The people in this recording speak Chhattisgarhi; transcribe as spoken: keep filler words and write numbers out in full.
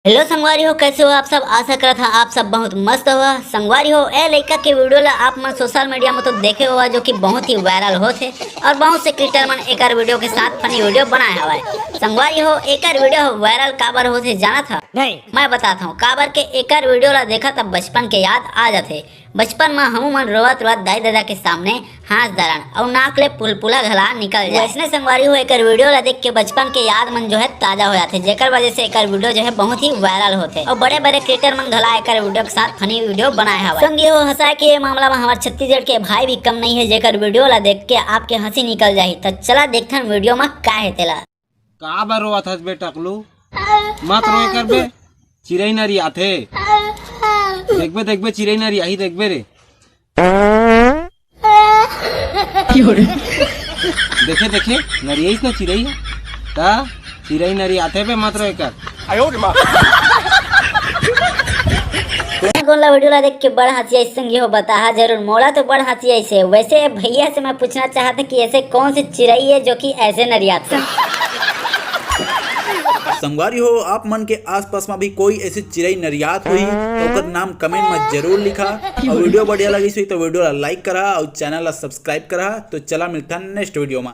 हेलो संगवारी हो, कैसे हो आप सब? आशा करत हा आप सब बहुत मस्त होहा। संगवारी हो, ए लइका के वीडियो ला आप मन सोशल मीडिया में तो देखे होहा, जो कि बहुत ही वायरल होत हे और बहुत से क्रिएटर मन एकर वीडियो के साथ फनी वीडियो बनाए हवय। संगवारी हो, एकर वीडियो वायरल काबर होत हे जानत हा? नहीं। मैं बतात हूँ काबर के। एकर वीडियो ला देखा तब बचपन के याद आ जाथे। बचपन म हमू मन रोवत रोवत दाई ददा के सामने हाँस डारन अउ नाक ले पुलपुला घला निकल जाए। वैसने संगवारी हो, एकर वीडियो ला देख के बचपन के याद मन जो है ताजा हो जाथे, जेकर वजह से एकर वीडियो जो है बहुत ही वायरल होथे अउ बड़े बड़े क्रिएटर मन घला एकर वीडियो के साथ फनी वीडियो बनाए हवय। संगी हो, हंसाए के ये मामला में हमार छत्तीसगढ़ के भाई भी कम नहीं है, जेकर वीडियो ला देख के आपके हंसी निकल जाही। तो चला देखथन वीडियो में का है तेला। का बर रोवत हस बे टकलू? मत रोए कर बे, चिरई नरियाथे। देखबे, देखबे, चिरई नरियाही, देखबे रे। देखे, देखे, नरियाईस ना चिरई ह। ता चिरई नरियाथे बे, मत रोए कर। मैं कोन ला वीडियो ला देख के बड़ हंसी आइस संगी हो, बताहा जरूर। मोला तो बड़ हंसी आइस हे। वैसे भैया से मैं पूछना चाहत हूँ कि ऐसे कौन सी चिरई है जो कि ऐसे नरियात है? संगवारी हो, आप मन के आसपास में भी कोई ऐसे चिरई नरियात होही तो ओकर नाम कमेंट में जरूर लिखा। और वीडियो बढ़िया लगिस होही तो वीडियो ला लाइक करा और चैनल ला सब्सक्राइब करा। तो चला मिलता नेक्स्ट वीडियो में।